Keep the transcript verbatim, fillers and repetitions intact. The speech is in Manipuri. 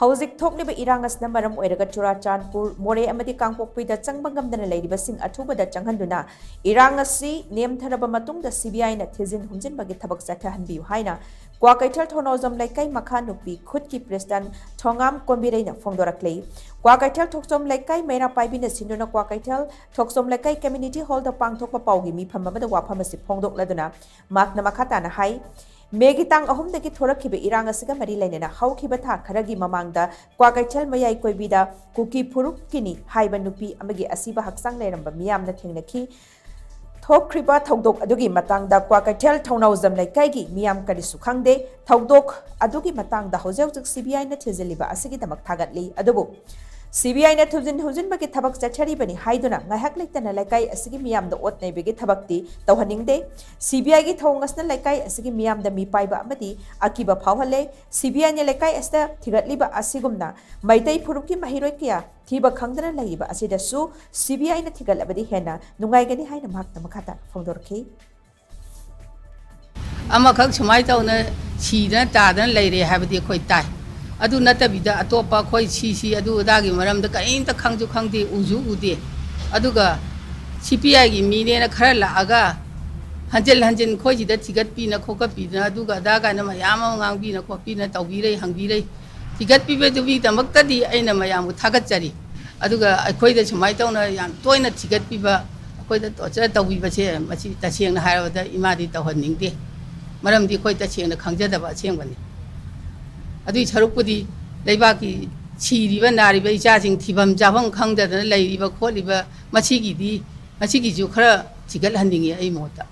ꯍꯧꯖꯤꯛ ꯊꯣꯛꯂꯤꯕ ꯏꯔꯥꯡ ꯑꯁꯤꯅ ꯃꯔꯝ ꯑꯣꯏꯔꯒ ꯆꯨꯔꯥꯆꯥꯟꯄꯨꯔ, ꯃꯣꯔꯦ ꯑꯃꯗꯤ ꯀꯥꯡꯄꯣꯛꯄꯤꯗ ꯆꯪꯕ ꯉꯝꯗꯅ ꯂꯩꯔꯤꯕꯁꯤꯡ ꯑꯊꯨꯕꯗ ꯆꯪꯍꯟꯗꯨꯅ ꯏꯔꯥꯡ ꯑꯁꯤ ꯅꯦꯝꯊꯔꯕ ꯃꯇꯨꯡꯗ ꯁꯤꯕꯤꯑꯥꯏꯅ ꯊꯤꯖꯤꯟ ꯍꯨꯝꯖꯤꯟꯕꯒꯤ ꯊꯕꯛ ꯆꯠꯊꯍꯟꯕꯤꯌꯨ ꯍꯥꯏꯅ ꯀ꯭ꯋꯥꯀꯩꯊꯦꯜ ꯊꯣꯅꯧꯖꯝ ꯂꯩꯀꯥꯏ ꯃꯈꯥ ꯅꯨꯄꯤ ꯈꯨꯠꯀꯤ ꯄ꯭ꯔꯦꯁꯤꯗꯦꯟꯠ ꯊꯣꯉꯥꯝ ꯀꯣꯝꯕꯤꯔꯩꯅ ꯐꯣꯡꯗꯣꯔꯛꯂꯤ꯫ ꯀ꯭ꯋꯥꯀꯩꯊꯦꯜ ꯊꯣꯛꯆꯣꯝ ꯂꯩꯀꯥꯏ ꯃꯩꯔꯥ ꯄꯥꯏꯕꯤꯅ ꯁꯤꯟꯗꯨꯅ ꯀ꯭ꯋꯥꯀꯩꯊꯦꯜ ꯊꯣꯛꯆꯣꯝ ꯂꯩꯀꯥꯏ ꯀꯝꯃ꯭ꯌꯨꯅꯤꯇꯤ ꯍꯣꯜꯗ ꯄꯥꯡꯊꯣꯛꯄ ꯄꯥꯎꯒꯤ ꯃꯤꯐꯝ ꯑꯃꯗ ꯋꯥꯐꯝ ꯑꯁꯤ ꯐꯣꯡꯗꯣꯛꯂꯗꯨꯅ ꯃꯍꯥꯛꯅ ꯃꯈꯥ ꯇꯥꯅ ꯍꯥꯏ, ꯃꯦꯒꯤ ꯇꯥꯡ ꯑꯍꯨꯝꯗꯒꯤ ꯊꯣꯔꯛꯈꯤꯕ ꯏꯔꯥꯡ ꯑꯁꯤꯒ ꯃꯔꯤ ꯂꯩꯅꯅ ꯍꯧꯈꯤꯕ ꯊꯥ ꯈꯔꯒꯤ ꯃꯃꯥꯡꯗ ꯀ꯭ꯋꯥꯀꯩꯊꯦꯜ ꯃꯌꯥꯏ ꯀꯣꯏꯕꯤꯗ ꯀꯨꯀꯤ ꯐꯨꯔꯨꯞꯀꯤꯅꯤ ꯍꯥꯏꯕ ꯅꯨꯄꯤ ꯑꯃꯒꯤ ꯑꯁꯤꯕ ꯍꯛꯆꯥꯡ ꯂꯩꯔꯝꯕ ꯃꯤꯌꯥꯝꯅ ꯊꯦꯡꯅꯈꯤ꯫ ꯊꯣꯛꯈ꯭ꯔꯤꯕ ꯊꯧꯗꯣꯛ ꯑꯗꯨꯒꯤ ꯃꯇꯥꯡꯗ ꯀ꯭ꯋꯥꯀꯩꯊꯦꯜ ꯊꯧꯅꯥꯎꯖꯝ ꯂꯩꯀꯥꯏꯒꯤ ꯃꯤꯌꯥꯝ ꯀꯔꯤꯁꯨ ꯈꯪꯗꯦ꯫ ꯊꯧꯗꯣꯛ ꯑꯗꯨꯒꯤ ꯃꯇꯥꯡꯗ ꯍꯧꯖꯤꯛ ꯍꯧꯖꯤꯛ ꯁꯤꯕꯤꯑꯥꯏꯅ ꯊꯤꯖꯤꯜꯂꯤꯕ ꯑꯁꯤꯒꯤꯗꯃꯛ ꯊꯥꯒꯠꯂꯤ꯫ ꯑꯗꯨꯕꯨ ꯁꯤꯕꯤꯑꯥꯏꯅ ꯊꯤꯖꯤꯟ ꯍꯨꯝꯖꯤꯟꯕꯒꯤ ꯊꯕꯛ ꯆꯠꯊꯔꯤꯕꯅꯤ ꯍꯥꯏꯗꯨꯅ ꯉꯥꯏꯍꯥꯛ ꯂꯩꯇꯅ ꯂꯩꯀꯥꯏ ꯑꯁꯤꯒꯤ ꯃꯤꯌꯥꯝꯗ ꯑꯣꯠ ꯅꯩꯕꯒꯤ ꯊꯕꯛꯇꯤ ꯇꯧꯍꯟꯅꯤꯡꯗꯦ꯫ ꯁꯤꯕꯤꯑꯥꯏꯒꯤ ꯊꯧꯑꯣꯡ ꯑꯁꯤꯅ ꯂꯩꯀꯥꯏ ꯑꯁꯤꯒꯤ ꯃꯤꯌꯥꯝꯗ ꯃꯤꯄꯥꯏꯕ ꯑꯃꯗꯤ ꯑꯀꯤꯕ ꯐꯥꯎꯍꯜꯂꯦ꯫ ꯁꯤꯕꯤꯑꯥꯏꯅ ꯂꯩꯀꯥꯏ ꯑꯁꯤꯗ ꯊꯤꯒꯠꯂꯤꯕ ꯑꯁꯤꯒꯨꯝꯅ ꯃꯩꯇꯩ ꯐꯨꯔꯨꯞꯀꯤ ꯃꯍꯩꯔꯣꯏ ꯀꯌꯥ ꯊꯤꯕ ꯈꯪꯗꯅ ꯂꯩꯔꯤꯕ ꯑꯁꯤꯗꯁꯨ ꯁꯤꯕꯤꯑꯥꯏꯅ ꯊꯤꯒꯠꯂꯕꯗꯤ ꯍꯦꯟꯅ ꯅꯨꯡꯉꯥꯏꯒꯅꯤ ꯍꯥꯏꯅ ꯃꯍꯥꯛꯅ ꯃꯈꯥ ꯇꯥꯅ ꯐꯣꯡꯗꯣꯔꯛꯈꯤ꯫ ꯑꯃꯈꯛ ꯁꯨꯃꯥꯏꯅ ꯇꯧꯅ ꯁꯤꯗꯅ ꯇꯥꯗꯅ ꯂꯩꯔꯦ ꯍꯥꯏꯕꯗꯤ ꯑꯩꯈꯣꯏ ꯇꯥꯏ꯫ ꯑꯗꯨ ꯅꯠꯇꯕꯤꯗ ꯑꯇꯣꯞꯄ ꯑꯩꯈꯣꯏ ꯁꯤ ꯁꯤ ꯑꯗꯨ ꯑꯗꯥꯒꯤ ꯃꯔꯝꯗ ꯀꯔꯤꯝꯇ ꯈꯪꯁꯨ ꯈꯪꯗꯦ, ꯎꯁꯨ ꯎꯗꯦ꯫ ꯑꯗꯨꯒ ꯁꯤ ꯄꯤ ꯑꯥꯏꯒꯤ ꯃꯤꯅꯦꯅ ꯈꯔ ꯂꯥꯛꯑꯒ ꯍꯟꯖꯤꯟ ꯍꯟꯖꯤꯟ ꯑꯩꯈꯣꯏ ꯁꯤꯗ ꯊꯤꯒꯠꯄꯤꯅ ꯈꯣꯀꯠꯄꯤꯗꯅ ꯑꯗꯨꯒ ꯑꯗꯥ ꯀꯥꯏꯅ ꯃꯌꯥꯝ ꯑꯃ ꯉꯥꯡꯕꯤꯅ ꯈꯣꯠꯄꯤꯅ ꯇꯧꯕꯤꯔꯩ, ꯍꯪꯕꯤꯔꯩ꯫ ꯊꯤꯒꯠꯄꯤꯕꯗꯨꯒꯤꯗꯃꯛꯇꯗꯤ ꯑꯩꯅ ꯃꯌꯥꯝꯕꯨ ꯊꯥꯒꯠꯆꯔꯤ꯫ ꯑꯗꯨꯒ ꯑꯩꯈꯣꯏꯗ ꯁꯨꯃꯥꯏꯅ ꯇꯧꯅ ꯌꯥꯝ ꯇꯣꯏꯅ ꯊꯤꯒꯠꯄꯤꯕ, ꯑꯩꯈꯣꯏꯗ ꯇꯣꯔꯆꯔ ꯇꯧꯕꯤꯕꯁꯦ, ꯃꯁꯤ ꯇꯁꯦꯡꯅ ꯍꯥꯏꯔꯕꯗ ꯏꯃꯥꯗꯤ ꯇꯧꯍꯟꯅꯤꯡꯗꯦ꯫ ꯃꯔꯝꯗꯤ ꯑꯩꯈꯣꯏ ꯇꯁꯦꯡꯅ ꯈꯪꯖꯗꯕ ꯑꯁꯦꯡꯕꯅꯤ꯫ ꯑꯗꯨꯒꯤ ꯁꯔꯨꯛꯄꯨꯗꯤ ꯂꯩꯕꯥꯛꯀꯤ ꯁꯤꯔꯤꯕ ꯅꯥꯔꯤꯕ ꯏꯆꯥꯁꯤꯡ ꯊꯤꯐꯝ ꯆꯥꯐꯝ ꯈꯪꯗꯗꯅ ꯂꯩꯔꯤꯕ ꯈꯣꯠꯂꯤꯕ, ꯃꯁꯤꯒꯤꯗꯤ, ꯃꯁꯤꯒꯤꯁꯨ ꯈꯔ ꯊꯤꯒꯠꯍꯟꯅꯤꯡꯉꯤ ꯑꯩ ꯃꯣꯠꯇ꯫